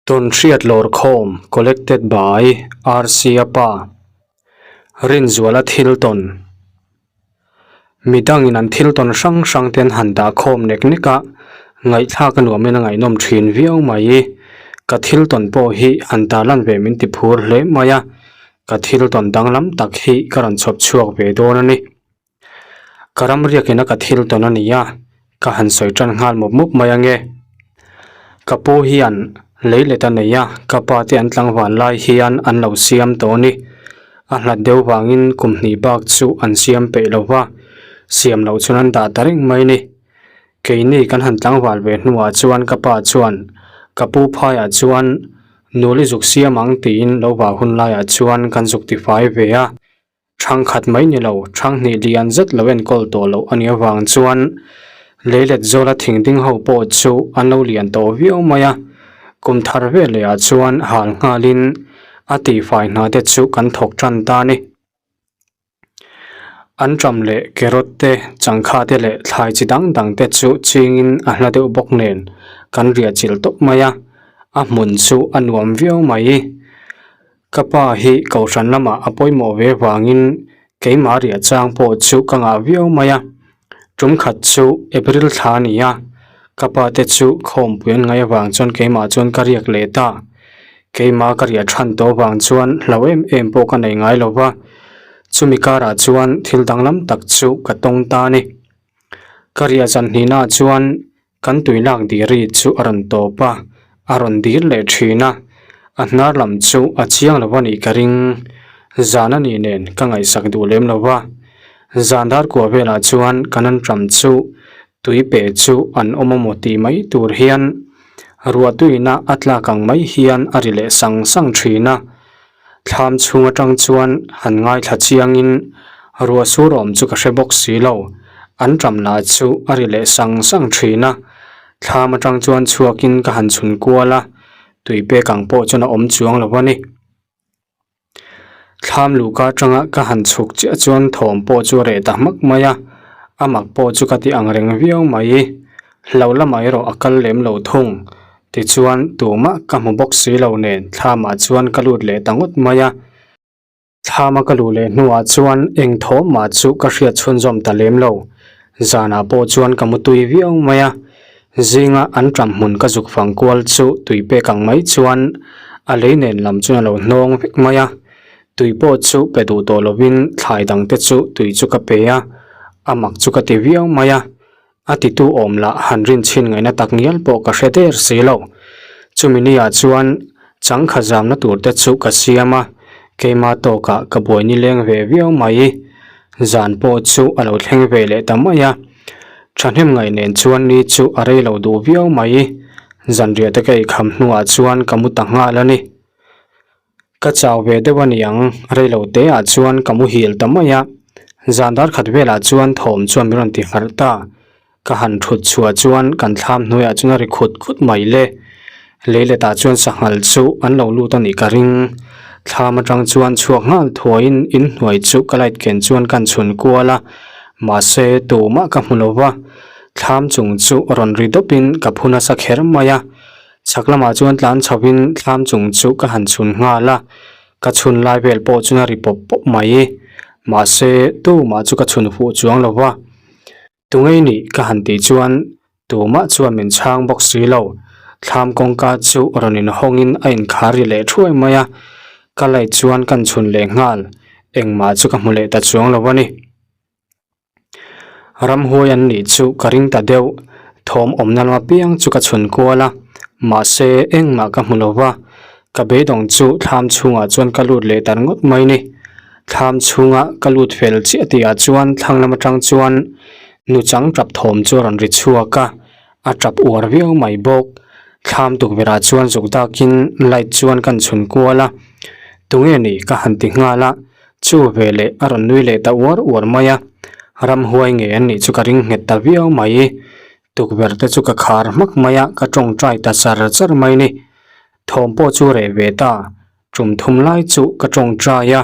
Tawnhriat Lawrkhawm Collected by RC Apa Rinzuala thil tawn Midangin an thil tawn hrang hrang te an han dah khawm nek nek a, ngaihthlak a nuamin a ngaihnawm thin viau mai. Ka thil tawn pawh hi han tarlan ve min ti phur hle mai a, ka thil tawn danglam tak hi ka rawn chhawp chhuak ve dawn a ni. Ka ram riakina ka thil tawn a ni a, ka han sawi tan nghal mup mup mai ange. Ka pu hian lei let a nei a, ka pa te an tlangval lai hian an lo siam tawh a ni. A hlat deuh vangin kum hnih bak chu an siam peih lo va, siam loh chuan an dah ta reng mai a ni. Keini kan han tlangval ve hnuah chuan ka pa chuan ka pu phaiah chuan nuli zuk siam ang tiin lo vah hun laiah chuan kan zuk tifai ve a. Thang khat mai ni lo, thang hnih lian zet lo enkawl tawh loh a nih avang chuan leilet zawla thing ding ho pawh chu an lo lian tawh viau mai a, kum thar vel leh ah chuan hal nghalin a tihfai hna te chu kan thawk tan ta a ni. An ṭam leh carrot te, changkha te leh thlai chi dang dang te chu chingin a hla deuh bawk nen kan riah chilh tawp mai a, a hmun chu a nuam viau mai. Ka pa hi kohhran lamah a pawimawh ve vangin keimah riah chang pawh chu ka ngah viau mai a. Tum khat chu April thla a ni a, ka pa te chu khawmpui an ngaih avang chuan keimah chuan ka riak leh ta. Keimah ka riah than tawh avang chuan hlau em em pawh ka nei ngai lo va, chumi karah chuan thil danglam tak chu ka tawng ta a ni. Ka riah zan hnihnaah chuan Kan tui lak diri chu a rawn tawp a, a rawn dir leh thin a, a hnar lam chu a chiang lo a nih ka ring. Zan a nih nen ka ngaihsak duh lem lo va, zan dar kua velah chuan kan an ṭam chu tui pe chu an awm a maw tih mai tur hian ruah tuina a tlak ang mai hian a ri leh sang sang thin a. Thlam chhung atang chuan han ngaithla chiangin ruah sur awm chu ka hre bawk si lo, an ṭam lah chu a ri leh sang sang ṭhin a. Thlam atang chuan chhuakin ka han chhun kual a, tui pek ang pawh chuan a awm chuang lo a ni. Thlam luhka atanga ka han chhuk chiah chuan thawm pawh chu a reh ta hmak mai a, a mak pawh chu ka ti ang reng viau mai. Hlo lamah erawh a kal lem lo thung. Tichuan, tumah ka hmu bawk si lo nen thlamah chuan ka lut leh ta ngawt mai a. Thlama ka luh leh hnuah chuan eng thawm mah chu ka hriat chhunzawm ta lem lo. Zanah pawh chuan ka mu tui viau mai a. Zinga an ṭam hmun ka zuk fang kual chu tui pek ang mai chuan a lei nen lam chuan a lo hnawng vek mai a. Tui pawh chu pe duh tawh lovin thlai dangte chu tui chu ka pe a, a mak chu ka ti viau mai a. A titu awm lah han rin chhin ngaihna tak ngial pawh ka hre der si lo. Chumi niah chuan changkha zamna tur te chu ka siam a, keima tawkah ka buai nileng ve viau mai. Zan pawh chu a lo thleng ve leh ta mai a, thahnem ngaih nen chuan ni chu a rei lo duh viau mai. Zanriah te ka eikham hnuah chuan ka mu ta nghal a ni. Ka chau ve deuh a niang, reilo te ah chuan ka muhil ta mai a, zan dar khat velah chuan thawm chuan min rawn ti harh ta, ka han thut chhuah chuan kan thlam hnuaiah chuan a ri khut khut mai le, leilet ah chuan sanghal chu an lo lut a nih ka ring, thlam atang chuan chhuak nghal thuaiin inhnuai chu ka light ken chuan ka chhun kual a, mahse tumah ka hmu lo va, thlam chung chu rawn ri dawpin ka phu nasa kher mai a. Chhak lamah chuan tlan chhovin thlam chung chu ka han chhun nghal a, ka chhun lai vel pawh chuan a ri pawp pawp mai. Mahse, tumah chu ka chhun fuh chuang lo va. Tungei nih ka han tih chuan tumah chuan min chhang bawk si lo. Thlam kawngka chu rawn inhawngin a inkhar ri leh thuai mai a, ka light chuan kan chhun leh nghal. Engmah chu ka hmu leh ta chuang lo a ni. Ramhuai an nih chu ka ring ta deuh, thawm awmna lam apiang chu ka chhun kual a, mahse engmah ka hmu lo va, ka beidawng chu thlam chhungah chuan ka lut leh ta ringawt mai ni. Thlam chhunga ka lut fel chiah tihah chuan thlang lam atang chuan nuchang tap thawm chu a rawn ri chhuak a, a tap uar viau mai bawk. Thlam tukverhah chuan zuk dakin light chuan kan chhun kual a, tunge ni ka han ti nghal a. Chu veleh a rawn nui leh ta uar uar mai a, ramhuai nge an nih chu ka ring nghet ta viau mai. Tukverh te chu ka khar hmak mai a, ka tawngtai ta char char mai ni. Thawm pawh chu reh ve ta, tum thum lai chu ka tawngtai a.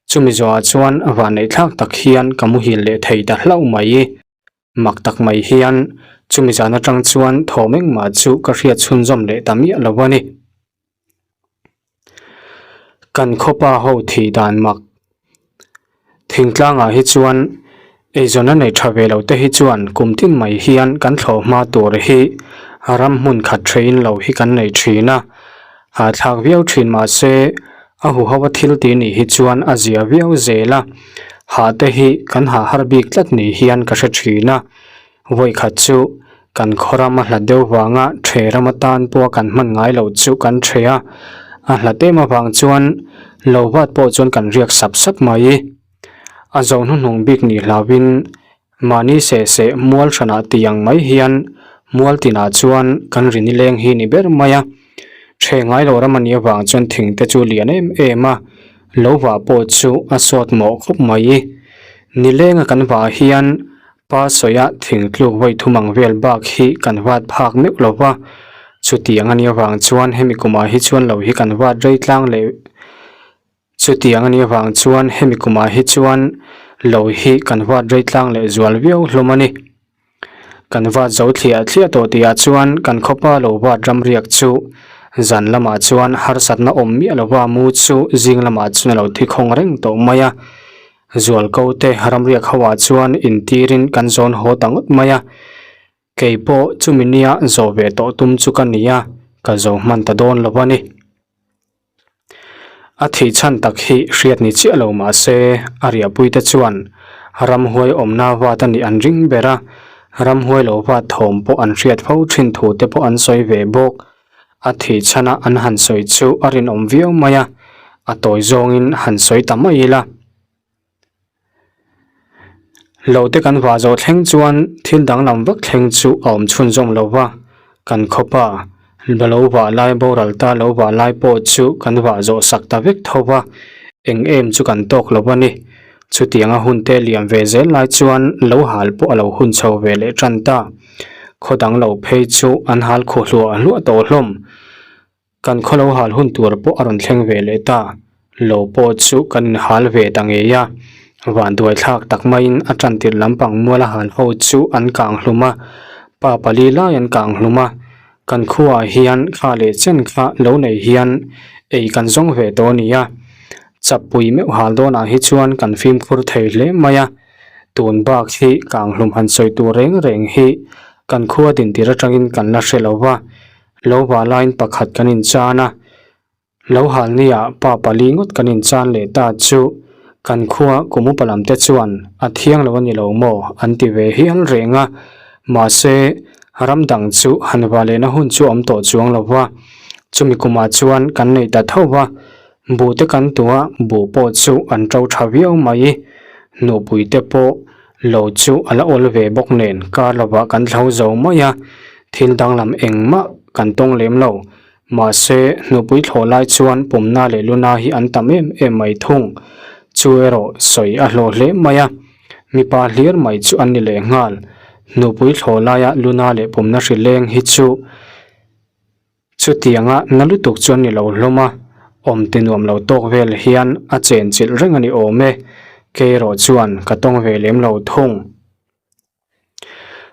Chumi zawhah chuan vanneih thlak tak hian ka muhil leh thei ta hlauh mai. Mak tak mai hian chumi zan atang chuan thawm engmah chu ka hriat chhunzawm leh ta miah lo a ni. Kan khawpa ho thih dan mak. Thingtlangah hi chuan eizawnna nei tha ve lo te hi chuan kum tin mai hian kan thlawh hma tur hi ram hmun khat thein lo hi kan nei thin a, hahthlak viau thin mahse a huho a thil tih nih hi chuan a zia viau zel a, hah te hi kan hah har bik tlat ni hian ka hre thin a. Vawikhat chu kan khaw ram a hlat deuh vanga ṭhe ram atan pawha kan hman ngai loh chu kan ṭhe a, a hlat em avang chuan lo vat pawh chuan kan riak sap sap mai. A zo hnuhnung bik nih hlauhin mahni seh seh mual hranah tih ang mai hian mual tinah chuan kan ri nileng hi ni ber mai a. Ṭhe ngai lo ram a nih avang chuan thing te chu lian em em a, lo vah pawh chu a sawt mawh khawp mai. Nilenga kan vah hian Pa sawiah thingtluk vawi thum ang vel bak hi kan vat phak meuh lo va, chutiang a nih avang chuan hemi kumah hi chuan lo hi kan vat rei tlang leh chutiang a nih avang chuan hemi kumah hi chuan lo hi kan vat rei tlang leh zual viau hlawm a ni. Kan vat zo thliah thliah tawh tihah chuan kan khawpa lo vat ramriak chu zan lamah chuan harsatna awm miah lova mu chu zing lamah chuan a lo thi khawng reng tawh mai a. Zualko te ramriak ho ah chuan intirin kan zawn haw ta ngawt mai a, kei pawh chumi nia zawh ve tawh tum chu ka ni a, ka zo hman ta dawn lo a ni. A thih chhan tak hi hriat ni chiah lo mah se a riahpui te chuan ramhuai awmna vat a nih an ring ber a, ramhuai lo vat thawm pawh an hriat fo thin thu te pawh an sawi ve bawk. A thih chhana an han sawi chu a rinawm viau mai a, a tawi zawngin han sawi ta mai ila. Lo te kan vah zawh thleng chuan thil danglam vak thleng chu a awm chhunzawm lo va, kan khawpa lo vah lai boral ta lo vah lai pawh chu kan vah zawh sak ta vek tho va, eng em chu kan tawk lo a ni. Chutianga hun te liam ve zel lai chuan lo hal pawh a lo hun chho ve leh tan ta. Khaw dang lo phei chu an hal khuh hluah hluah tawh hlawm. Kan khaw lo hal hun tur pawh a rawn thleng ve leh ta. Lo pawh chu kan inhal ve ta ngei a. Vanduai thlak tak maiin a tantirh lampang muala hal ho chu an kang hlum a. Pa pali lai an kang hlum a. Kan khuaah hian kha leh chen kha lo nei hian ei kan zawng ve tawh a ni a. Chapui meuh hal dawnah hi chuan kan fimkhur thei hle mai a. Tun bak hi kanghlum han sawi tur reng reng hi kan khua dintir atangin kan la hre lo va, lo va laiin pakhat kan inchan a, lo halnia pa pali ngawt kan inchan leh ta chu kan khua kum upa lam te chuan a thiang lo a ni lo maw an ti ve hial reng a, mahse ram dang chu han va lehna hun chu a awm tawh chuang lo va, chumi kumah chuan kan nei ta tho va. Buh te kan tuh a, buh pawh chu an to tha viau mai. Nupui te pawh lo chu a la awl ve bawk nen kar lovah kan thlo zo mai a, thil danglam engmah kan tawng lem lo. Mahse, nupui thlawh lai chuan pumna leh luna hi an tam em em mai thung. Chu erawh sawi a hlawh hle mai a, mipa hlir mai chu an ni leh nghal. Nupui thlawh laia luna leh pumna hri leng hi chu. Chutianga na lutuk chuan ni lo hlawm a, awm ti nuam lo tawk vel hian a chen chilh reng a ni awm e, kei erawh chuan ka tawng ve lem lo thung.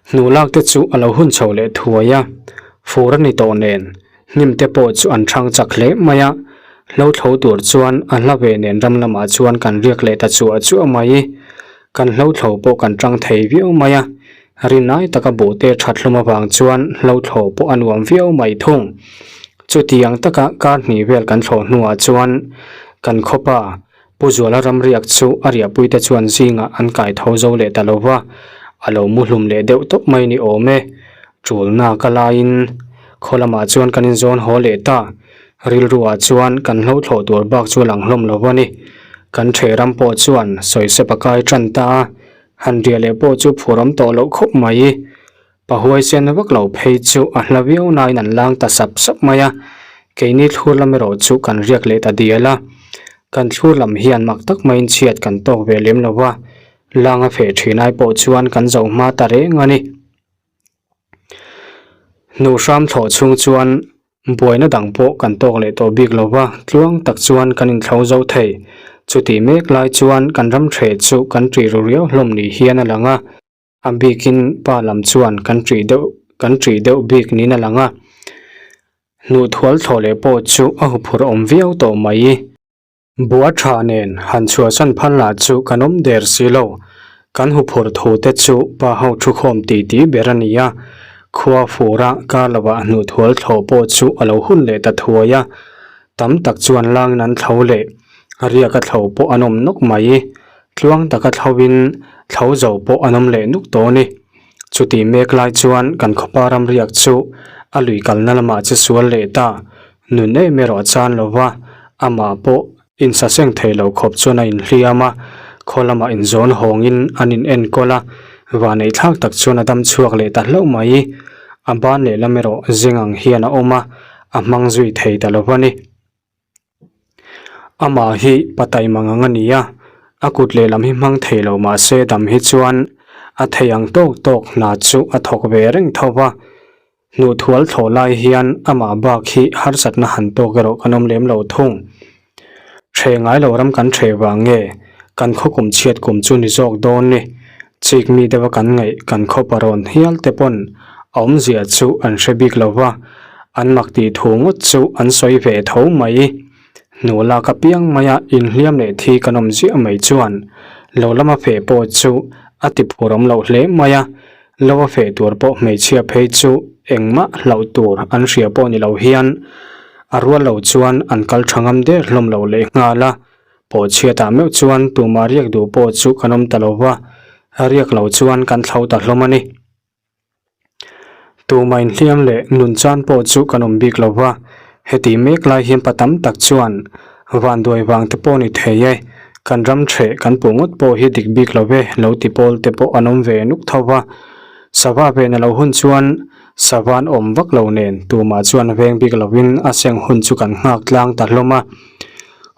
Hnu lak te chu a lo hun chho leh thuai a, fur a ni tawh nen, hnim te pawh chu an thang chak hle mai a, hlo thlo tur chuan a hla ve nen ram lamah chuan kan riak leh ta chuah chuah mai. Kan hlo thlo pawh kan tang thei viau mai a, Rinai taka buhte that hlawm avang chuan hlo thlawh pawh a nuam viau mai thung. Chutiang taka kar hnih vel kan thlawh hnuah chuan kan khawpa Pu Zuala ramriak chu a riahpuite chuan zingah an kai tho zo leh ta lo va, a lo mu hlum leh deuh tawp mai ni awm e. Tulna ka laiin khaw lamah chuan kan inzawn haw leh ta. Rilruah chuan kan hlo thlawh tur bak chu a lang hlawm lo va ni. Kan ṭheh ram pawh chuan sawisep a kai ṭan ta a. Han riah leh pawh chu phur awm tawh loh khawp mai. Pa huaisen vak lo phei chu a hla viau nain an lang ta sap sap mai a, keini thlur lam erawh chu kan riak leh ta dial a. Kan thlur lam hian mak tak maiin chhiat kan tawk ve lem lo va, lang a feh thin ai pawh chuan kan zo hma ta reng a ni. Hnuhhram thlawh chhung chuan Buaina dang pawh kan tawk leh tawh bik lo va, tluang tak chuan kan inthlo zo thei. Chutih mek lai chuan kan ram hreh chu kan ṭih ru riau hlawm ni hian a lang a, a bikin pa lam chuan kan ṭih deuh kan ṭih deuh bik niin a lang a. Hnuhthual thlawh leh pawh chu a huphurh awm viau tawh mai. Bua tha nen han chhuahsan phal lah chu kan awm der si lo. Kan huphurh thu te chu pa ho thukhawm tih tih ber a ni a. Khua fura kar lovah hnuhthual thlawh pawh chu a lo hun leh ta thuai a. Tam tak chuan langin an thlo leh riaka thlo pawh an awm nawk mai. Tluang taka thloin thlo zo pawh an awm leh nuk tawh a ni. Chutih mek lai chuan kan khawpa ramriak chu a lui kalna lamah che sual leh ta. Nun em erawh a chan lo va, amah pawh insaseng thei lo khawp chuan a inhliam a, khaw lamah inzawn hawngin an in enkawl a, vanei thlak tak chuan a dam chhuak leh ta hlauh mai. A ban lehlam erawh zeng ang hian a awm a, a hmang zui thei ta lo va ni. Amah hi pataima ngang a ni a, a kut lehlam hi hmang thei lo mah se dam hi chuan a thei ang tawk tawk hna chu a thawk ve reng tho va. Hnuhthual thlawh lai hian amah bak hi harsatna han tawk erawh kan awm lem lo thung. Ṭhe ngai lo ram kan ṭhe vang nge kan khaw kum chhiat kum chu ni zawk dawn ni. Chik mi deuha kan ngaih kan khaw parawn hial te pawn a awmzia chu an hre bik lo va, an mak tih thu ngawt chu an sawi ve tho mai. Hnu lak apiang maia inhliam leh thi kan awm ziah mai chuan lo lama feh pawh chu a ti phur awm loh hle mai a. Lo a feh tur pawh hmeichhia phei chu engmah hlauh tur an hria pawh ni lo hian a rual lo chuan an kal tha ngam der hlawm lo leh nghal a. Pawhchhiatah meuh chuan tumah riak duh pawh chu kan awm ta lo va, riak lo chuan kan thlo ta hlawm a ni. Tumah inhliam leh nun chan pawh chu kan awm bik lo va, heti mek lai hian pa tam tak chuan vanduai vang te pawh ni thei e, kan ram ṭheh kan puh ngawt pawh hi dik bik lo ve lo ti pawl te pawh an awm ve nuk tho va. Sava ven a lo hun chuan sava an awm vak lo nen tumah chuan veng bik lovin a seng hun chu kan nghak tlang ta hlawm a.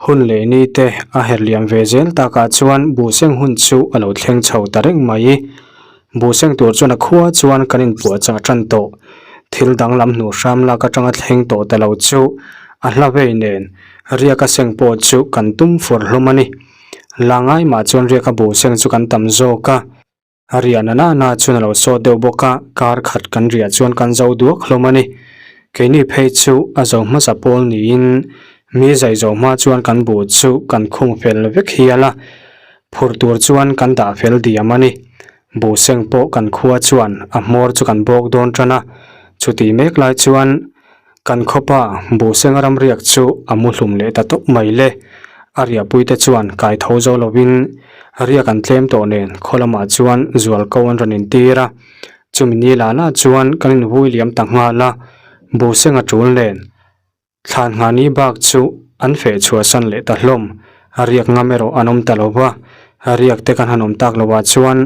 Hun leh ni te a her liam ve zel takah chuan buhseng hun chu a lo thleng chho ta reng mai. Buhseng tur chuan a khua chuan kan inpuahchah tan tawh. Thil danglam hnuh hram lak atanga thleng tawh ta lo chu a hla vei nen riaka seng pawh chu kan tum fur hlawm a ni. La ngai mah chuan riaka buhseng chu kan tam zawk a. A riah na na na chuan a lo sawt deuh bawk a, kar khat kan riah chuan kan zo duak hlawm a ni. Keini phei chu a zo hmasa pawl niin mi zai zo hma chuan kan buh chu kan khung fel vek hial a. Phur tur chuan kan dah fel diam a ni. Buhseng pawh kan khua chuan a hmawr chu kan bawk dawn tan a. Chutih mek lai chuan kan khawpa buhseng ramriak chu a mu hlum leh ta tawp mai le. A riahpuite chuan kai tho zo lovin riak an tlem tawh nen khaw lamah chuan zualko an rawn intir a. Chumi ni lah lah chuan kan invui liam ta nghal a, buhseng a tul nen. Thlan nghahni bak chu an feh chhuahsan leh ta hlawm. A riak ngam erawh an awm ta lo va, a riak te kan han awm tak lovah chuan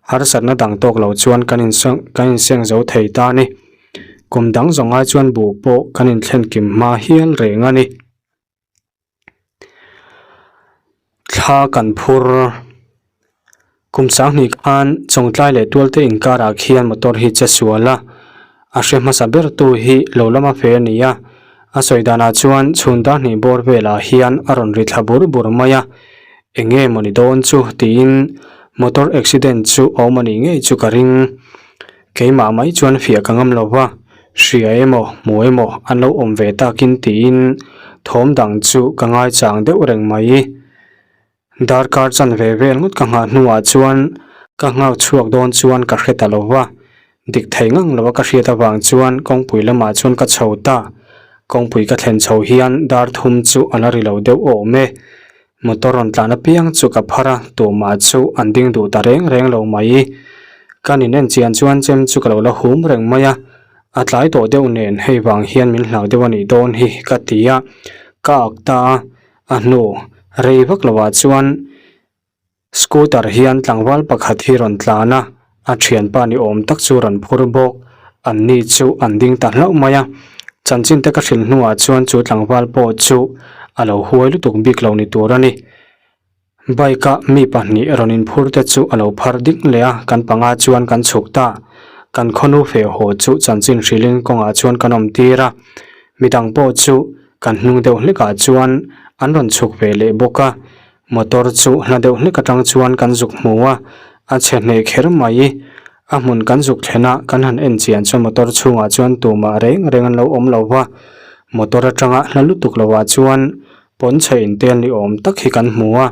harsatna dang tawk lo chuan kan kan inseng zo thei ta a ni. Kum dang zawng ai chuan buh pawh kan inthlen kim hma hial reng a ni. Thla kan phur. Kum sanghnih khan Chawngtlai leh Tualte inkarah khian motor hi che sual a, a hre hmasa ber tu hi lo lama fe a ni a. A sawi danah chuan chhun dar hnih bawr velah hian a rawn ri thla bur bur mai a, eng nge mawni dawn chu tiin motor accident chu a awm a nih ngei chu ka ring. Keimah mai chuan fiah ka ngam lo va, hria emaw hmu emaw an lo awm ve takin tiin thawm dang chu ka ngaichang deuh reng mai. Darkar chanve vel ngawt ka nghah hnuah chuan ka nghak chhuak dawn chuan ka hre ta lo va, dik thei ngang lova ka hriat avang chuan kawngpui lamah chuan ka chho ta. Kawngpui ka thlen chho hian dar thum chu a la ri lo deuh awm e. Motor rawn tlan apiang chu ka phar a, tumah chu an ding duh ta reng reng lo mai. Ka nin en chian chuan chem chu ka lo la hum reng mai a, a tlai tawh deuh nen hei vang hian min hlau deuh a nih dawn hi ka ti a, ka ak ta a, a hnu rei vak lovah chuan scooter hian tlangval pakhat hi rawn tlan a, A thianpa ni awm tak chu rawn phur bawk. An ni chu an ding ta hlauh mai a. Chanchin te ka hrilh hnuah chuan chu tlangval pawh chu a lo huai lutuk bik lo ni tur a ni. Bike a mi pahnih rawn inphur te chu a lo phar ding leh a, kan panga chuan kan chhuk ta. Kan khawnu feh haw chu chanchin hrilhin kawngah chuan kan awm tir a. Midang pawh chu kan hnung deuh hlekah chuan an rawn chhuk ve leh bawk a. Motor chu hla deuh hlek atang chuan kan zuk hmu a, a chhe hneh kher mai. A hmun kan zuk thlen a, kan han en chian chuan motor chhungah chuan tumah reng reng an lo awm lo va. Motor atanga hla lutuk lovah chuan Pawnchhe intel ni awm tak hi kan hmu a,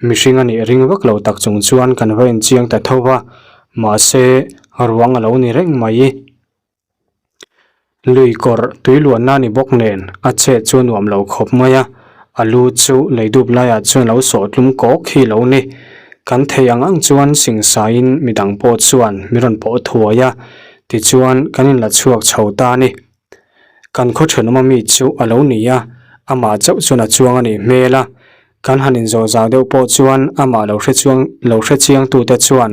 mihring a nih ring vak lo tak chung chuan kan va inchiang ta tho va, mahse ruang a lo ni reng mai. Lui kawr tui luanna ni bawk nen a chet chu a nuam lo khawp mai a, a lu chu lei dup laiah chuan lo sawh tlum kawk hi lo ni. Kan thei ang ang chuan singsaiin midang pawh chuan min rawn pawh thuai a, tichuan kan inla chhuak chho ta a ni. Kan khaw thenawm ami chu a lo ni a, amah chauh chuan a chuang a nih hmel a, kan han inzawh zau deuh pawh chuan amah lo hre chuang lo hre chiang tute chuan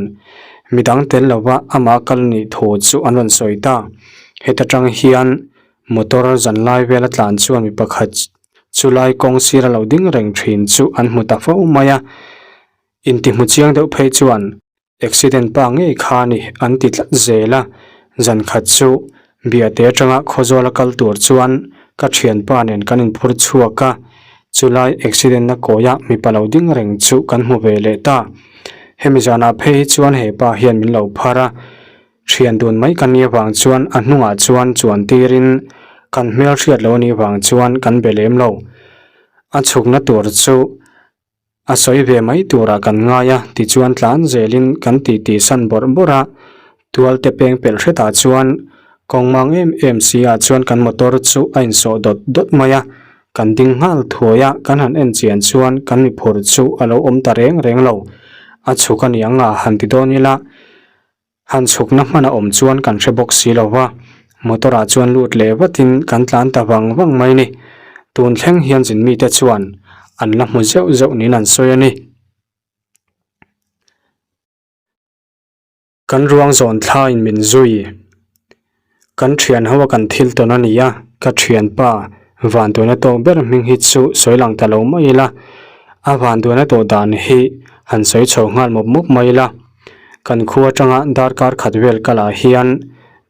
midang tel lova amah kal nih thu chu an rawn sawi ta. Heta tang hian motor zan lai vela tlan chuan mi pakhat chulai kawng sira lo ding reng thin chu an hmu ta fo mai a, intihmu chiang deuh phei chuan Accident pa ngei kha ni an ti tlat zel a, zan khat chu Biate atanga Khawzawl a kal tur chuan ka thianpa nen kan inphur chhuak a, chulai accident na kawia mipa lo ding reng chu kan hmu ve leh ta. Hemi zanah phei hi chuan he pa hian min lo phar a, thian dun mai kan nih avang chuan a hnungah chuan chuan tirin kan hmelhriat lo anih vang chuan kan be lem lo. A chhukna tur chu A sawi ve mai turah kan ngai a, tichuan tlan zelin kan titi san bawrh bawrh a, tual te peng pelh hretah chuan kawng mang em em si ah chuan kan motor chu a insawh dawt dawt mai a, kan ding nghal thuai a, kan han en chian chuan kan mi phur chu a lo awm ta reng reng lo, a chhuk a niang a han ti dawn ila. Han chhukna hman a awm chuan kan hre bawk si lo va, motor ah chuan lut leh vatin kan tlan ta vang vang mai ni. Tun thleng hian zin mite chuan an la hmu zeuh zeuh niin an sawi a ni. Kan ruang zawn thlaiin min zui. Kan thian ho a kan thil tawn a ni a, ka thianpa vanduaina tawk ber hming hi chu sawi lang ta lo mai ila, a vanduaina tawh dan hi han sawi chho nghal mawp mawp mai ila. Kan khua atanga darkar khat vel kalah hian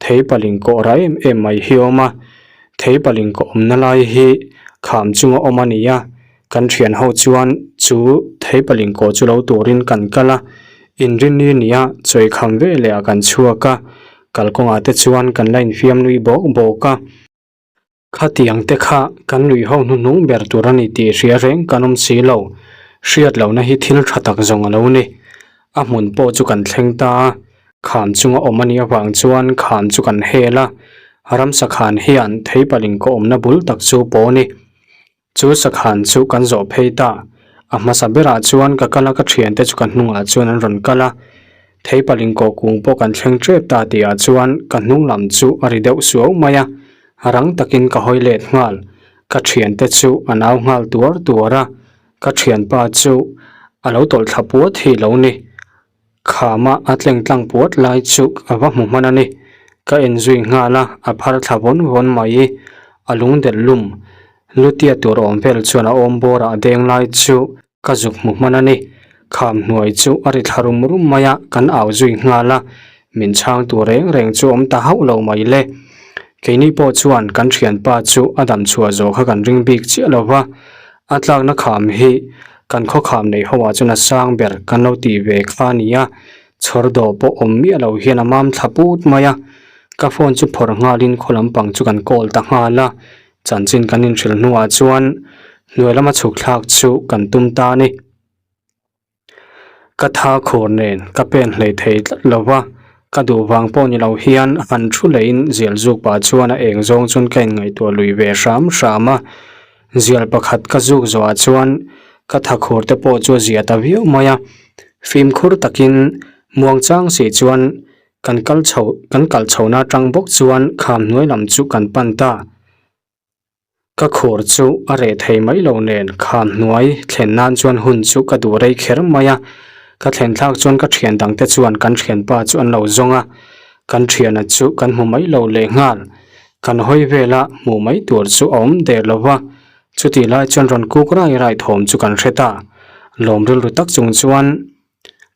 thei paling kawh ra em em mai hi a awm a, thei paling kawh awmna lai hi kham chunga awm a ni a, kan thian ho chuan chu thei paling kawh chu lo turin kan kal a, inrinni nia chawi kham veleh ah kan chhuak a, kalkawngah te chuan kan la infiam nui bawk bawk a. Khatiang te kha kan lui ho hnuhnung ber tur a ni tih hria reng kan awm si lo. Hriat lohna hi thil tha tak zawng a lo ni. A hmun pawh chu kan thleng ta a, kham chunga awm a nih avang chuan kham chu kan hel a, ramsa khan hian theipaling ka awmna bul tak chu pawh a ni. Chu sakhan chu kan zawh phei ta. A hmasa berah chuan ka kal a, ka thiante chu ka hnungah chuan an rawn kal a. Theipaling kawh kung pawh kan thleng tep ta tihah chuan ka hnung lam chu a ri deuh suau mai a, rang takin ka hawi let nghal. Ka thiante chu an au nghal tuar tuar a, ka thianpa chu a lo tawlh thla puat hi lo ni. Khama a tleng tlang puat lai chu a va hmu hman a ni. Ka en zui nghal a, a phar thla vawn vawn mai. A lung delh lum. Lutia tur awm vel chuan a awm bawrah a deng lai chu ka zuk hmu hman a ni. Kham hnuai chu a ri thla rum rum mai a, kan au zui nghal a. Min chhang tur reng reng chu awm ta hauh lo mai le. Keini pawh chuan kan thianpa chu a dam chhuah zawh kha kan ring bik chiah lo va. A tlakna kham hi kan khaw kham nei ho ah chuan a sang ber kan lo tih ve kha a ni a, chhawr dawh pawh awm miah lo hian a mam thla put mai a. Ka phone chu phawrh nghalin khaw lampang chu kan call ta nghal a, chanchin kan inhrilh hnuah chuan hnuai lama chhuk thlak chu kan tum ta a ni. Ka tha khur nen ka pen hlei thei tlat lo va, ka duh vang pawh ni lo hian han thu leiin zial zuk pah chuan a eng zawng chuan ka inngaihtuah lui ve hram hram a. Zial pakhat ka zuk zawhah chuan ka tha khur te pawh chu a zia ta viau mai a, fimkhur takin muangchang si chuan kan kal chho kan kal chhohna atang bawk chuan kham hnuai lam chu kan pan ta. Ka khur chu a reh thei mai lo nen kham hnuai thlen nan chuan hun chu ka duh rei kher mai a, ka thlen thlak chuan ka thian dang te chuan kan thianpa chu an lo zawng a, kan thiana chu kan hmu mai lo leh nghal, kan hawi vela hmuh mai tur chu a awm der lo va, chutih lai chuan rawn kuk rai rai thawm chu kan hre ta, lawm rilru tak chung chuan.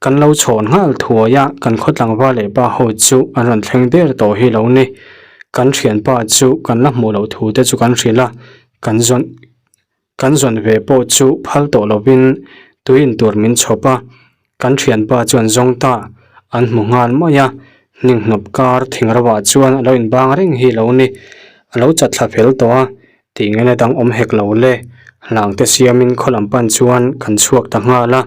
Kan lo chhawn nghal thuai a, kan khaw tlangval leh pa ho chu an rawn thleng der tawh hi lo ni. Kan thianpa chu kan la hmuh loh thu te chu kan hrilh a, kan zawn kan zawn ve pawh chu phal tawh lovin tui in tur min chhawp a, kan thianpa chuan zawng ta an hmu nghal mai a, hninghnup kar thing ro ah chuan a lo inbang reng hi lo ni. A lo chat thla fel tawh a, tih ngaihna dang awm hek lo le. Hlangte siamin khaw lam pan chuan kan chhuak ta nghal a.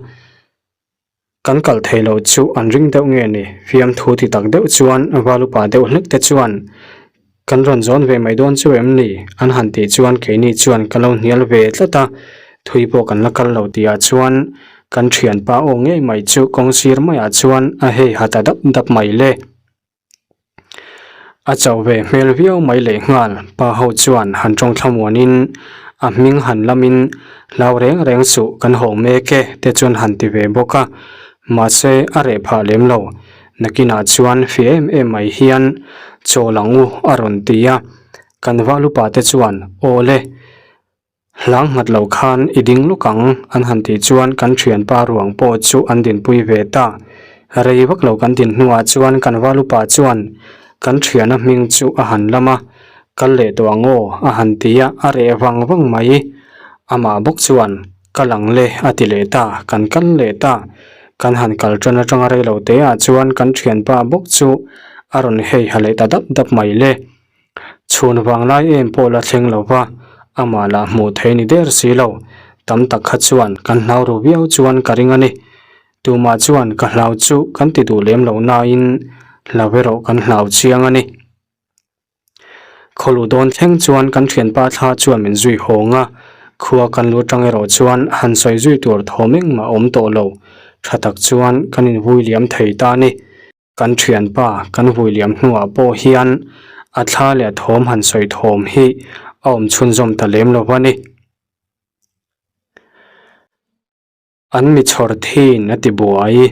Kan kal thei lo chu an ring deuh nge ni? Fiamthu ti tak deuh chuan Valupa deuh hlek te chuan kan rawn zawn ve mai dawn chu em ni? An han tih chuan keini chuan ka lo hnial ve tlat a, thui pawh kan la kal lo tihah chuan kan thianpa aw ngei mai chu kawng sir maiah chuan a hei ha ta dap dap mai le. A chauh ve hmel viau mai leh nghal, pa ho chuan han tawng thlamuanin a hming han lamin hlau reng reng suh kan haw mek e te chuan han ti ve bawk a, mahse a reh phah lem lo, nakinah chuan fih em em mai hian chawl ang u a rawn ti a, kan valupa te chuan aw le. Hlang nghat lo khan i ding luk ang an han tih chuan kan thianpa ruang pawh chu an dinpui ve ta. Rei vak lo kan din hnuah chuan kan valupa chuan kan thiana hming chu a han lam a, kal leh tawh ang aw a han ti a, a reh vang vang mai. Amah bawk chuan kal ang le a ti leh ta, kan kal leh ta. Kan han kal tan atanga rei lo te ah chuan kan thianpa bawk chu a rawn hei ha leh ta dap dap mai le. Chhun vang lai em pawh la thleng lo va, amah lah hmuh theih ni der si lo. Tam tak kha chuan kan hlau ru viau chuan ka ring a ni. Tumah chuan ka hlau chu kan ti duh lem lo nain hlau erawh kan hlau chiang a ni. Khawluh dawn thleng chuan kan thianpa thla chuan min zui hawng a, khua kan lu atang erawh chuan han sawi zui tur thawm engmah a awm tawh lo. Tha tak chuan kan invui liam thei ta a ni. Kan thianpa kan vui liam hnuah pawh hian a thla leh a thawm han sawi thawm hi a awm chhunzawm ta lem lo a ni. An mi chhawr thin a ti buai.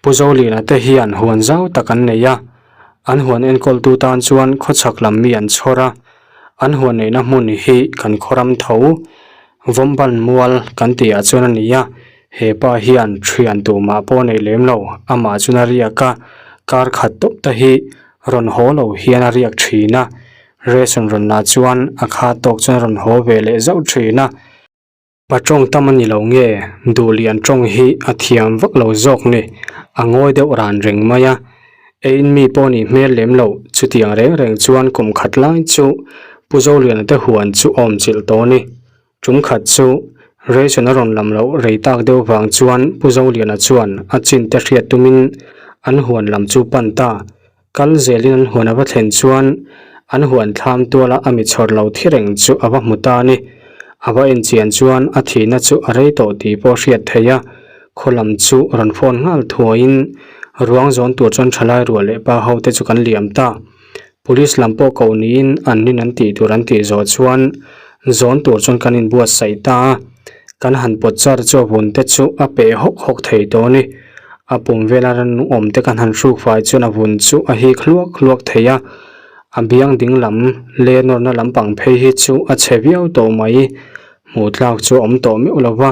Pu Zolina te hian huan zau tak an nei a, an huan enkawltu tan chuan khawchhak lam mi an chhawr a, an huan neihna hmun hi kan khawram tho Vawmban mual kan tih ah chuan a ni a, he pa hian thian tumah pawh a nei lem lo, amah chuan a riak a, kar khat tawp te hi rawn haw lo hian a riak thin a, ration rawn lah chuan a kha tawk chuan a rawn haw ve leh zauh thin a. Pa tawng tam a ni lo nge, Duhlian tawng hi a thiam vak lo zawk ni, a ngawi deuh ran reng mai a, eiin mi pawh nih hmel lem lo, chutiang reng reng chuan kum khat lai chu Pu Zoliana te huan chu awm chilh tawh a ni. Tum khat chu ration a rawn lam loh rei tak deuh vang chuan Pu Zoliana chuan a chin te hriat tumin an huan lam chu pan ta. Kal zelin an huan a va thlen chuan an huan thlam tuala a mi chhawr lo thi reng chu a va hmu ta a ni. A va enchian chuan a thihna chu a rei tawh tih pawh hriat theih a, khaw lam chu rawn phone nghal thuaiin ruang zawn tur chuan thalai ruah leh pa ho te chu kan liam ta. Police lam pawh koh niin an nin an tih tur an tih zawh chuan zawn tur chuan kan inbuatsaih ta a, kan han pawt char chu a vun te chu a peh hawk hawk thei tawh a ni. A pum vela rannung awm te kan han hruk fai chuan a vun chu a hik hluak hluak thei a, a biang ding lam leh nawrna lampang phei hi chu a chhe viau tawh mai. Hmuh tlak chu a awm tawh meuh lo va,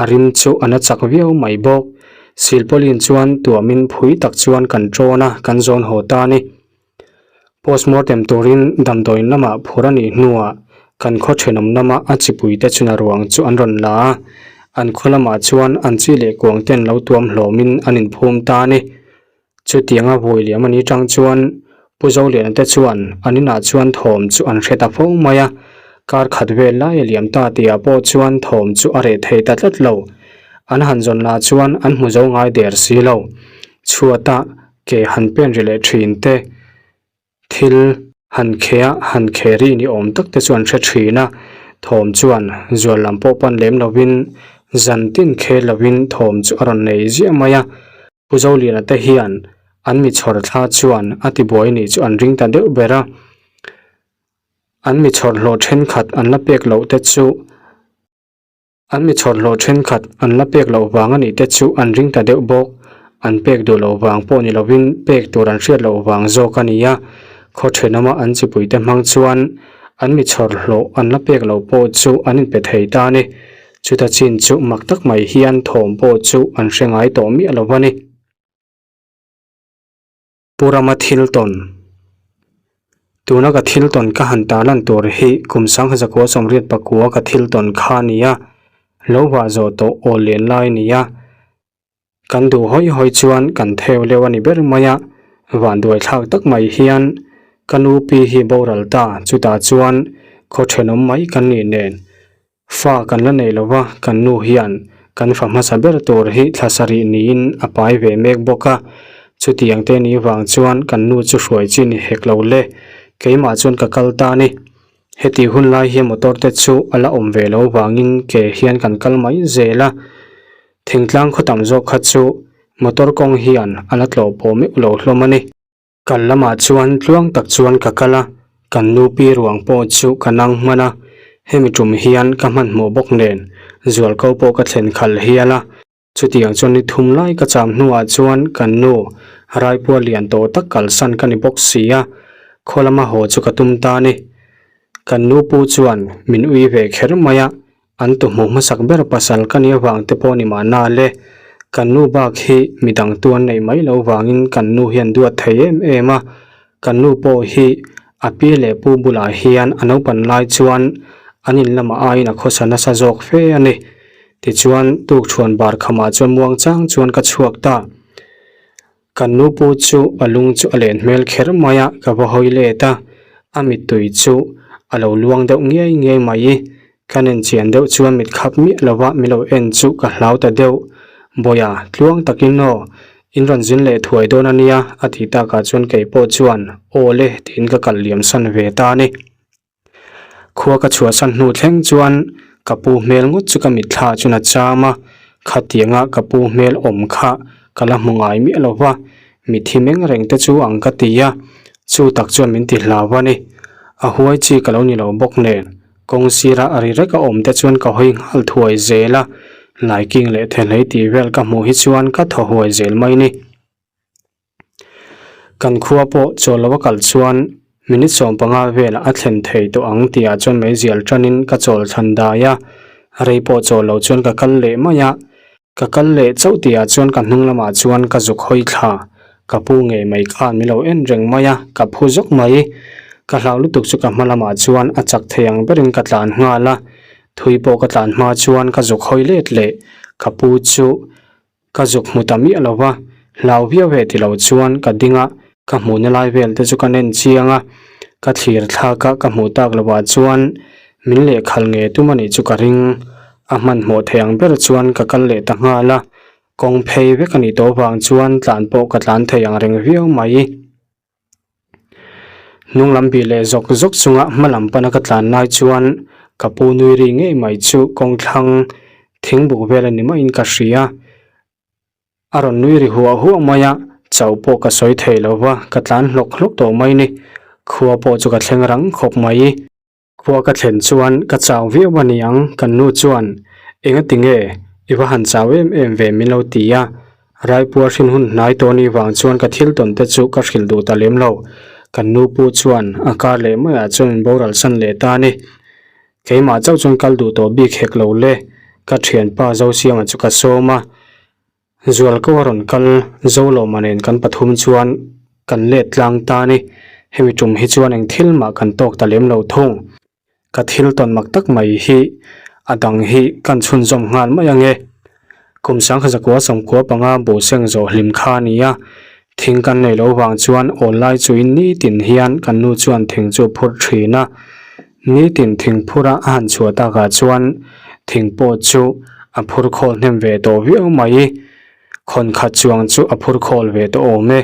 a rim chu a na chak viau mai bawk. Silpauline chuan tuamin phui tak chuan kan ṭawn a, kan zawn haw ta a ni. Postmortem turin damdawiin lamah phur a nih hnuah kan khaw thenawm lama a chipuite chuna ruang chu an rawn la a, an khaw lamah chuan an chi leh kuang ten lo tuam hlawmin an inphum ta a ni. Chutianga vui liam a ni tang chuan Pu Zoliana te chuan an inah chuan thawm chu an hre ta fo mai a, kar khat vel lai a liam ta tihah pawh chuan thawm chu a reh thei ta tlat lo. An han zawn lah chuan an hmu zo ngai der si lo. Chhuata ke han pen ri leh thin te, thil han khea han khe ri ni awm tak te chu an hre thin a, thawm chuan zual lam pawh pan lem lovin zan tin khel lovin thawm chu a rawn nei ziah mai a. Pu Zoliana te hian an mi chhawr thla chuan a tibuai nih chu an ring ta deuh ber a, an mi chhawr hlawh thenkhat an la pek loh te chu an mi chhawr hlawh thenkhat an la pek loh vang a nih te chu an ring ta deuh bawk, an pek duh loh vang pawh ni lovin pek tur an hriat loh vang zawk a ni a, khaw thenawma an chipuite hmang chuan an mi chhawr hlawh an la pek loh pawh chu an inpe thei ta a ni. Chuta chin chu mak tak mai hian thawm pawh chu an hre ngai tawh miah lo a ni. Pu Rama thil tawn Tuna ka thil tawn ka han tarlan tur hi kum sangha zakua sawmriat pakua ka thil tawn kha a ni a, lo vah zawh tawh aw lian lai a ni a. Kan duh hawi hawi chuan kan theu leuh a ni ber mai a, vanduai thlak tak mai hian ka nu pi hi boral ta, chutah chuan khaw thenawm mai kan nih nen. Fa kan la nei lova, kan nu hian kan fa hmasa ber tur hi thla sarih niin a pai ve mek bawk a. Chutiang te ni vang chuan kan nu chu hruai chi ni hek lo le, keimah chuan ka kal ta ni. Heti hun lai hian motor te chu a la awm ve lo vangin ke hian kan kal mai zel a. Thingtlang khaw tam zawk kha chu motor kawng hian a la tlawh pawh meuh lo hlawm a ni. Kal lamah chuan tluang tak chuan ka kal a, kan nu pi ruang pawh chu ka nang hman a, hemi tum hian ka hmanhmawh bawk nen zualko pawh ka thlen khalh hial a, chutiang chuan ni thum lai ka cham hnuah chuan kan nu Raipua lian tawh tak kalsan ka ni bawk si a, khaw lama haw chu ka tum ta ni. Kan nu pu chuan min ui ve kher mai a, An tuhmuh hmasak ber pasal ka nih avang te pawh ni mahna le, kan nu bak hi midang tu an neih mai lo vangin kan nu hian duat thei em em a, kan nu pawh hi a pi leh pu bulah hian a naupan lai chuan an in lamah aiin a khawsa nasa zawk fe a ni. Tichuan tukṭhuan bar khamah chuan muangchang chuan ka chhuak ta. Kan nu pu chu a lung chu a len hmel kher mai a, ka va hawi let a, a mittui chu a lo luang deuh ngiai ngiai mai. Ka nen chian deuh chuan mit khap miah lova min lo en chu ka hlau ta deuh. Bawiha, tluang takin aw, in rawn zin leh thuai dawn a nia, a tih takah chuan kei pawh chuan aw le tiin ka kal liam san ve ta a ni. Khua ka chhuahsan hnu thleng chuan ka pu hmel ngawt chu ka mitthla chuan a cham a, khatianga ka pu hmel awm kha ka la hmu ngai miah lo va, mitthi meng reng te chu ang ka ti a, chu tak chuan min ti hlau a ni. A huai chi ka lo ni lo bawk nen, kawng sira a ri rek a awm te chuan ka hawi nghal thuai zel a, laiking leh thehlei tih vel ka hmuh hi chuan ka thaw huai zel mai ni. Kan khua pawh chawl lo a kal chuan minute 15 velah a thlen thei tawh ang tihah chuan meizial tanin ka chawl thlan dai a, rei pawh chawl lo chuan ka kal leh mai a, ka kal leh chauh tihah chuan ka hnung lamah chuan ka zuk hawi thla, ka pu ngei mai khan min lo en reng mai a, ka phu zawk mai, ka hlau lutuk chu ka hma lamah chuan a chak thei ang berin ka tlan nghal a, thui pawh ka tlan hma chuan ka zuk hawi let leh, ka pu chu. Ka zuk hmu ta miah lo va, hlau viau he ti lo chuan ka ding a, ka hmuhna lai vel te chu ka nen chiang a, ka thlir thlak a ka hmuh tak lovah chuan min lehkhal nge tum a nih chu ka ring. A hmanhmawh thei ang ber chuan ka kal leh ta nghal a, kawng phei vek a nih tawh vang chuan tlan pawh ka tlan thei ang reng viau mai. Hnung lam bih leh zawk zawk chunga hma lam pana ka tlan lai chuan ka pu nui ri ngei mai chu kawng thlang thing buk vel a ni maiin ka hria. A rawn nui ri huah huah mai a, chauh pawh ka sawi thei lo va, ka tlan hlawk hlawk tawh mai ni. Khua pawh chu ka thleng rang khawp mai. Khua ka thlen chuan ka chau viau a ni ang, kan nu chuan, Enga tinge, i va han chau em em ve min lo ti a. Raipua hrin hun hnai tawh ni vang chuan ka thil tawn te chu ka hrilh duh ta lem lo. Kan nu pu chuan a kar leh maiah chuan min boral san leh ta a ni. Keimah chauh chuan kal duh tawh bik hek lo le, ka thianpa Zosiama chu ka sawm a. Zualko a rawn kal Zolawma nen kan pathum chuan kan let tlang ta a ni. Hemi tum hi chuan eng thil mah kan tawk ta lem lo thung. Ka thil tawn mak tak mai hi a dang hi kan chhunzawm nghal mai ang e. Kum sangkha zakua sawmkua panga buhseng zawh hlim kha a ni a, thing kan nei lo vang chuan awl lai chuin nitin hian kan nu chuan thing chu phur thin a. Nitin thing phura a han chhuah takah chuan thing pawh chu a phur khawl hnem ve tawh viau mai. Khawn khat chuang chu a phur khawl ve tawh awm e.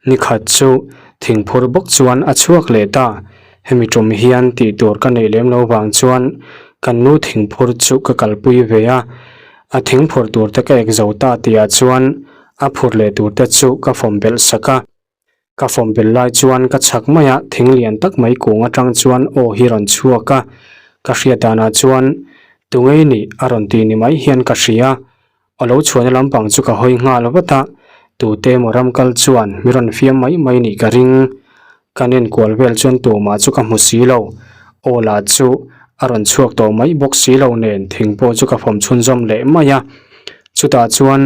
Ni khat chu thing phur bawk chuan a chhuak leh ta. Hemi tum hian tih tur ka neih lem lo vang chuan kan nu thing phur chu ka kalpui ve a. A thing phur tur te ka ek zo ta tihah chuan a phur leh tur te chu ka fawm belh sak a. Ka fawm bel lai chuan ka chhak mai a, thing lian tak mai kung atang chuan aw hi rawn chhuak a, ka hriat danah chuan tungei nih a rawn ti ni mai hian ka hria. A lo chhuahna lampang chu ka hawi nghal vat a, tute emaw ram kal chuan mi rawn fiam mai mai nih ka ring. Ka nen kual vel chuan tumah chu ka hmu si lo, aw lah chu a rawn chhuak tawh mai bawk si lo nen thing pawh chu ka fawm chhunzawm leh mai a, chutah chuan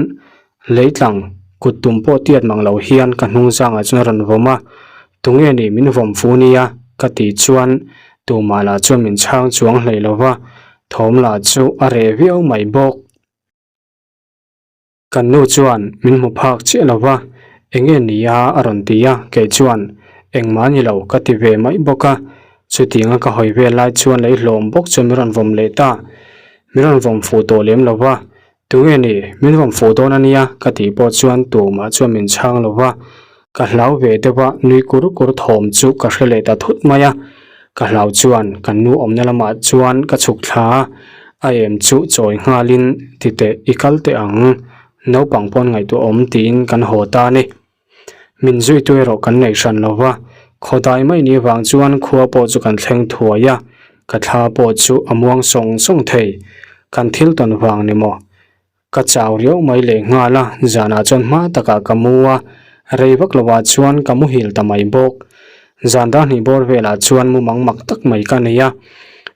Leitlang, kut tum pawh tiat mang lo hian ka hnung zangah chuan a rawn vawm a, Tunge nih min vawm fu nia? ka tih chuan tumah lah chuan min chhang chuang hlei lo va, thawm lah chu a reh viau mai bawk. Kan nu chuan min hmu phak chiah lo va, Enge nia? a rawn ti a, kei chuan Engmah ni lo ka ti ve mai bawk a, chutianga ka hawi vel lai chuan lei hlawm bawk chuan min rawn vawm leh ta. Min rawn vawm fuh tawh lem lo va, Tunge ni, min vawm fuh dawn a nia ka tih pawh chuan tumah chuan min chhang lo va, ka hlau ve deuh a, nui kur kur thawm chu ka hre leh ta thut mai a, ka hlau chuan kan nu awmna lamah chuan ka chhuk thla a, a em chu chawi nghalin titeh i kal teh ang, naupang pawn ngaihtuah awm tiin kan haw ta a ni. Min zuitu erawh kan neih hran lo va, khawdai mai ni vang chuan khua pawh chu kan thleng thuai a, ka thla pawh chu a muang sawng sawng thei. Kan thil tawn vang ni maw? Ka chau riau mai leh nghal a, zanah chuan hma takah ka mu a, rei vak lovah chuan ka muhil ta mai bawk. Zan dar hnih bawr velah chuan mumang mak tak mai ka nei a,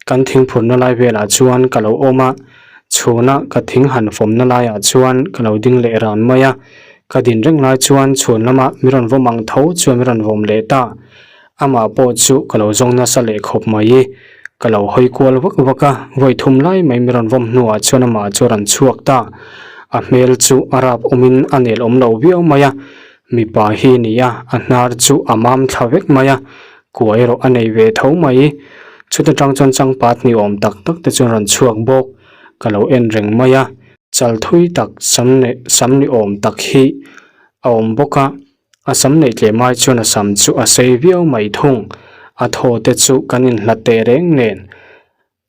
kan thingphurna lai velah chuan ka lo awm a, chhuna ka thing han fawmna laiah chuan ka lo ding leh ran mai a, ka din reng lai chuan chhun lama mi rawn vawm ang tho chuan mi rawn vawm leh ta, amah pawh chu ka lo zawng nasa leh khawp mai, ka lo hawi kual vak vak a, vawi thum lai mai mi rawn vawm hnuah chuan amah chu a rawn chhuak ta, a hmel chu a rap awmin a nel awm lo viau mai a. Mipa hi ni a, a hnar chu a mam thla vek mai a, kua erawh a nei ve tho mai. Chuta tang chuan changpat ni awm tak tak te chuan rawn chhuak bawk. Ka lo en reng mai a, chal thui tak sam nei sam ni awm tak hi a awm bawk a, a sam neih tlem ai chuan a sam chu a sei viau mai thung. A thaw te chu kan inhlat teh reng nen.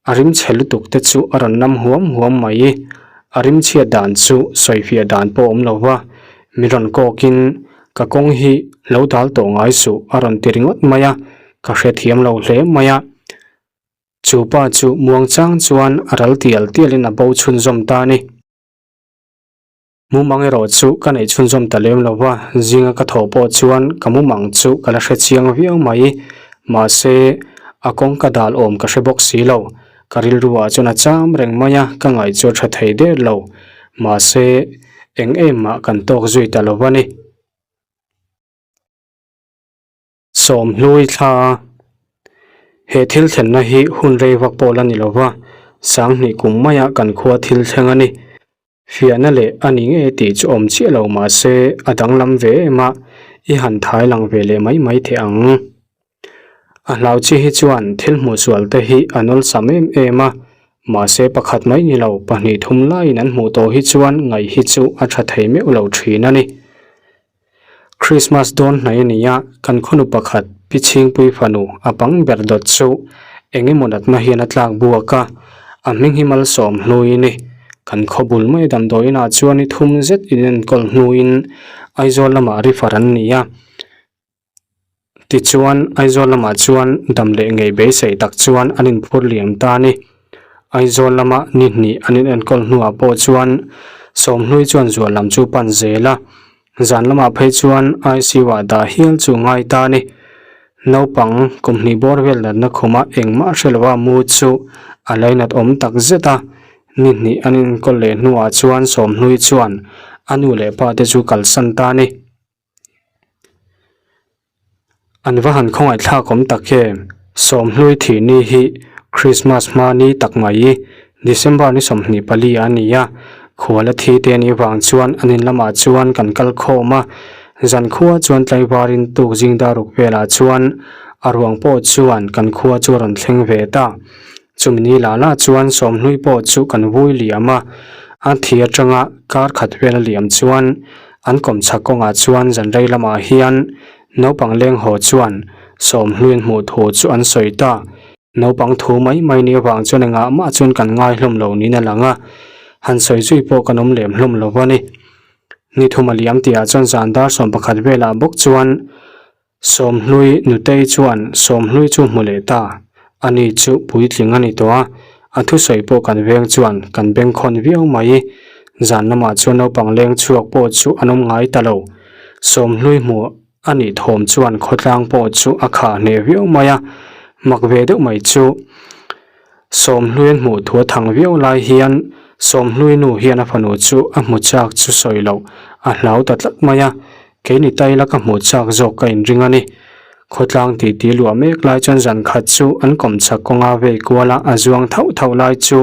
A rimchhe lutuk te chu a rawn nam huam huam mai. A rimchhiat dan chu sawifiah dan pawh awm lo va, mi rawn kawkin ka kawng hi lo dal tawh ngai suh a rawn ti ringawt mai a, ka hrethiam lo hle mai a. Chu pa chu muangchang chuan a ral tial tialin a bo chhunzawm ta a ni. Mumang erawh chu ka neih chhunzawm ta lem lo va, zinga ka thawh pawh chuan ka mumang chu ka la hre chiang viau mai. Mahse, a kawng ka dal awm ka hre bawk si lo. Ka rilru ah chuan a cham reng mai a, ka ngaih chu a tha thei der lo. Mahse, eng em mah kan tawk zui ta lo va ni. Sawmhlui thla He thil thlenna hi hun rei vak pawh la ni lo va, Sanghnih kum maia kan khua thil thleng a ni. Fiahna leh a ni ngei tih chu awm chiah lo mah se a danglam ve em a, i han thai lang ve leh mai mai thei ang. A hlau chi hi chuan thil hmuh sual te hi a nawlsam em em a, mahse pakhat mai ni lo pahnih thum laiin an hmuh tawh hi chuan ngaih hi chu a tha thei meuh lo thin a ni. Christmas dawn hnai a ni a, kan khawnu pakhat Pi Chhingpui fanu a bang ber dawt chu eng emaw natna hian a tlak buak a, a hming hi malsawm hlui ni. Kan khaw bul mai damdawi inah chuan i thum zet inenkawl hnuin Aizawl lamah refer an ni a. Tichuan, Aizawl lamah chuan dam leh ngei beisei tak chuan an inphur liam ta a ni. Aizawl lama ni hnih an inenkawl hnuah pawh chuan Sawmhlui chuan zual lam chu pan zel a, zan lamah phei chuan ICU ah dah hial chu ngai ta a ni. Naupang kum hnih bawr vel natna khuma engmah hre lova mu chu a lainat awm tak zet a, ni hnih an inenkawl leh hnuah chuan Sawmhlui chuan a nu leh pa te chu kalsan ta a ni. An va han khawngaih thlak awm tak em? Sawmhlui thih ni hi Christmas hma ni tak mai December ni 24 a ni a, khuala thi te anih vang chuan an in lamah chuan kan kal khawm a, zan khua chuan tlaivarin tuk zing dar ruk velah chuan a ruang pawh chuan kan khua chu a rawn thleng ve ta. Chumi ni lah lah chuan Sawmhlui pawh chu kan vui liam a, a thi atanga kar khat vel a liam chuan An kawmchhak kawngah chuan zan rei lamah hian naupang leng haw chuan Sawmhluiin hmuh thu chu an sawi ta. Naupang thu mai mai ni avang chuan engah mah chuan kan ngai hlawm lo niin a lang a, han sawi zui pawh kan awm lem hlawm lo a ni. Ni thum a liam tihah chuan zan dar 11 velah bawk chuan Sawmhlui Nutei chuan Sawmhlui chu hmu leh ta. Ani chu puitling a ni tawh a, a thusawi pawh kan veng chuan kan bengkhawn viau mai. Zan lamah chuan naupang leng chhuak pawh chu an awm ngai ta lo. Sawmhlui hmuh a nih thawm chuan khawtlang pawh chu a khah hneh viau mai a, mak ve deuh mai chu. Sawmhlui an hmuh thu a thang viau lai hian Sawmhlui nu hian a fanu chu a hmu chak chu sawi loh a hlau ta tlat mai a, kei ni ta ila ka hmuh chak zawk ka inring a ni. Khawtlang titi luah mek lai chuan zan khat chu an kawm chak kawnga vei kual a, a zuang thauh thauh lai chu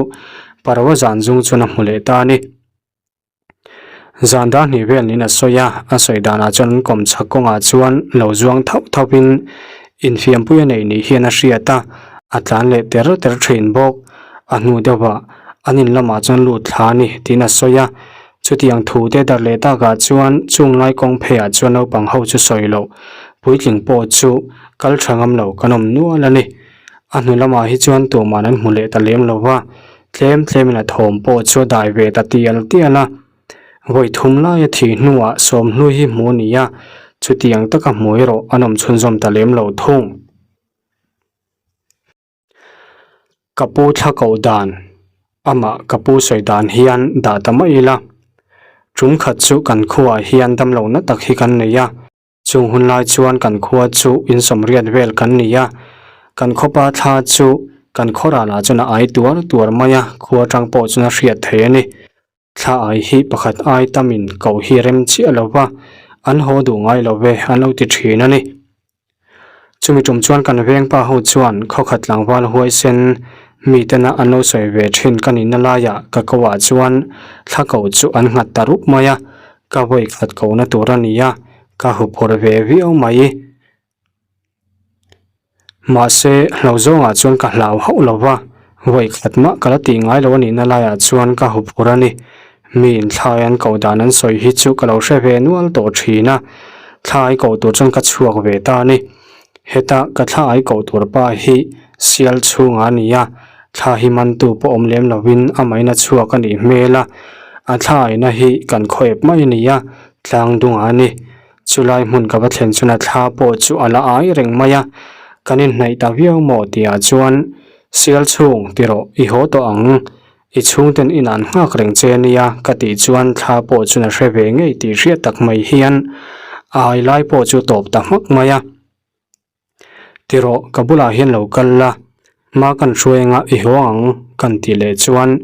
Parva zan zung chuan a hmu leh ta a ni. Zan dar hnih vel niin a sawi a, a sawi danah chuan an kawm chhak kawngah chuan lo zuang thauh thauhin infiampui a neih ni hian a hriat a, a tlan leh ter ter thin bawk. A hnu deuhah. An in lamah chuan lut thla a ni tiin a sawi a. Chutiang thu te darh leh takah chuan chung lai kawng pheiah chuan naupang ho chu sawi loh puitling pawh chu kal tha ngam lo kan awm nual a ni. A hnu lamah hi chuan tuman an hmu leh ta lem lo va, tlem tlemin a thawm pawh chu a dai ve ta tial tial a. Vawi thum laia thih hnuah sawmhlui hi hmu a ni a, chutiang taka hmu erawh an awm chhunzawm ta lem lo thung. Ka pu thla koh dan, amah ka pu sawi dan hian dah ta mai ila. Tum khat chu kan khuaah hian damlohna tak hi kan nei a, chung hun lai chuan kan khua chu insawmriat vel kan ni a, kan khawpa thla chu kan khaw ralah chuan a ai tuar tuar mai a, khua atang pawh chuan a hriat theih a ni. Thla ai hi pakhat ai tamin koh hi rem chiah lo va, an haw duh ngai lo ve an lo ti thin a ni. Chumi tum chuan kan veng pa ho chuan khawkhat tlangval huaisen mitena an lo sawi ve thin ka nihna laiah ka ko ah chuan thla koh chu an nghat ta rup mai a, ka vawi khat kohna tur a ni a, ka huphurh ve viau mai. Mahse, hlo zawngah chuan ka hlau hauh lo va, vawi khat mah ka la tih ngai lo a nihna laiah chuan ka huphur a ni. Mi inthlai an koh dan an sawi hi chu ka lo hre ve nual tawh thin a, thla ai koh tur chuan ka chhuak ve ta a ni. Heta ka thla ai koh tur pa hi sial chhungah a ni a, thla hi mantu pawh awm lem lovin amahin a chhuak a nih hmel a, a thla aina hi kan khawep mai a ni a, tlang dungah a ni. Chulai hmun ka va thlen chuan a thla pawh chu a la ai reng mai a, kan inhnaih ta viau maw tihah chuan Sial chhung ti rawh i haw tawh ang, i chhungten in an nghak reng che ania ka tih chuan thla pawh chuan a hre ve ngei tih hriat tak mai hian a ai lai pawh chu tawp ta hmak mai a. Ti rawh ka bulah hian lo kal la, hma kan hruai anga i haw ang kan tih leh chuan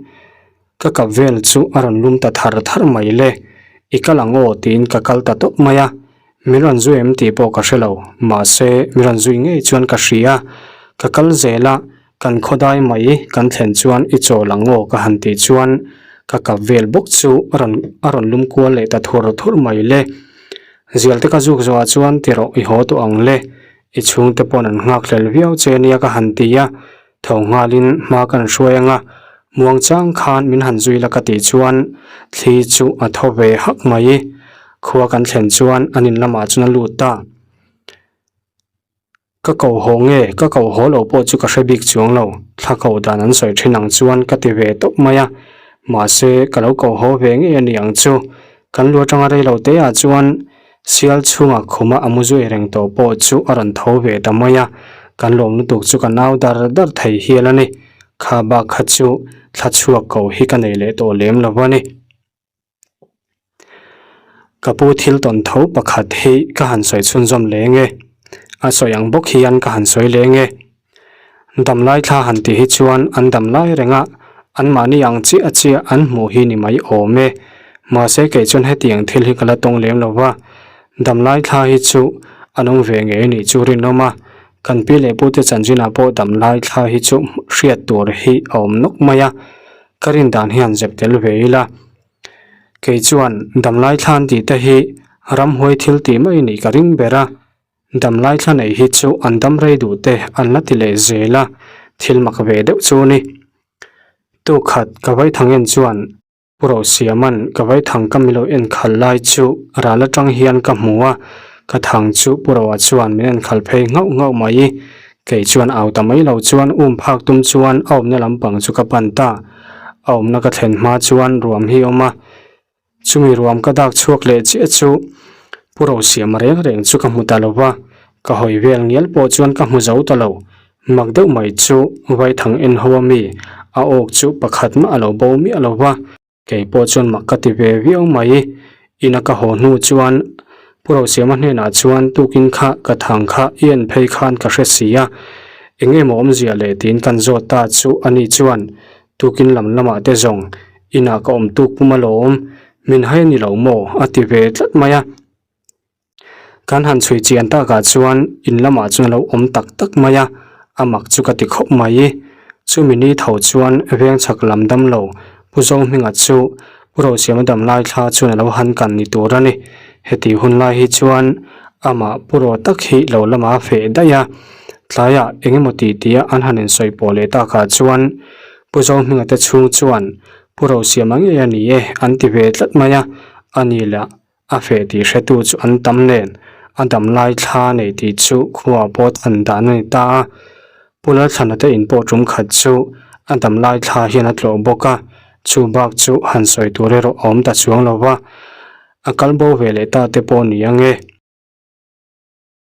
ka kap vel chu a rawn lum ta thar thar mai le, i kal ang aw tiin ka kal ta tawp mai a, min rawn zui em tih pawh ka hre lo, mahse min rawn zui ngei chuan ka hria, ka kal zel a, kan khawdai mai kan thlen chuan i chawl ang aw ka han tih chuan ka kap vel bawk chu a rawn a rawn lum kual leh ta thur thur mai le. Zial te ka zuk zawhah chuan ti rawh i haw tawh ang le, i chhungte pawn an nghak hlel viau che nia ka han ti a, tho nghalin hma kan hruai anga muang chang khan min han zui la ka tih chuan thli chu a thaw ve hak mai. Khua kan thlen chuan an in lamah chuan a lut ta. Ka koh haw nge, ka koh haw lo pawh chu ka hre bik chuang lo, thla koh dan an sawi thin ang chuan ka ti ve tawp mai a, mahse ka lo koh haw ve ngei a ni ang chu. Kan lu atanga rei lo te ah chuan sial chhunga khuma a mu zui reng tawh pawh chu a rawn tho ve ta mai a, kan lawm lutuk chu ka nau dar dar thei hial a ni. Kha bak kha chu thla chhuak koh hi ka nei leh tawh lem lo a ni. Ka pu thil tawn tho pakhat hi ka han sawi chhunzawm leng e. A sawi ang bawk hian ka han sawi leng e. Damlai thla han tih hi chuan an damlai reng a, anmahni ang chiah chiah an hmuh hi ni mai awm e. Mahse kei chuan hetiang thil hi ka la tawng lem lo va, damlai thla hi chu an awm ve ngei a nih chu rinawm a, kan pi leh pute chanchinah pawh damlai thla hi chu hriat tur hi a awm nawk mai a. Ka rin dan hian zep tel ve ila. Kei chuan damlai thlan tih te hi ramhuai thil tih mai nih ka ring ber a. Damlai thla nei hi chu an dam rei duh te an la ti leh zel a, thil mak ve deuh chu ni. Tukhat ka vaithang en chuan Pu Rosiama'n ka vaithang ka milo en khal lai chu ral atang hian ka hmu a, ka thang chu Pu Roa chuan min en khal phei nghauh nghauh mai. Kei chuan au ta mai lo chuan um phak tum chuan a awmna lampang chu ka pan ta. A awmna ka thlen hma chuan ruam hi awm a, chumi ruam ka dak chhuak leh chiah chu Pu Rosiama reng reng chu ka hmu ta lo va, ka hawi vel ngial pawh chuan ka hmu zo ta lo. Mak deuh mai chu Vaithang en ho a mi a awk chu pakhat mah a lo bo miah lo va. Kei pawh chuan mak ka ti ve viau mai. Ina ka haw hnu chuan Pu Rosiama hnenah chuan tukin kha ka thang kha i en phei khan ka hre si a, eng emaw awmzia leh tiin kan zawt ta chu ani chuan tukin lam lamah te zawng inah ka awm tuk pum alawm, min hai a ni lo maw a ti ve tlat mai a. Kan han chhui chian takah chuan in lamah chuan a lo awm tak tak mai a, a mak chu ka ti khawp mai. Chumi ni tho chuan veng chhak lam dam lo Pu Zohminga chu Pu Rosiama dam lai thla chuan a lo han kan ni tur a ni. Heti hun lai hi chuan amah Pu Ro tak hi lo lamah a feh daih a, tlaiah eng emaw tih tia an han insawi pawh leh takah chuan. Pu Zohminga te chhung chuan Pu Rosiama ngei a ni e an ti ve tlat mai a, a ni lah a feh tih hretu chu an tam nen a dam lai thla nei tih chu khuaah pawh than dan a ni ta a. Pu Lalthlana te in pawh tum khat chu a dam lai thla hian a tlawh bawk a, chu bak chu han sawi tur erawh a awm ta chuang lo va, a kal bo ve leh ta te pawh ni ang e.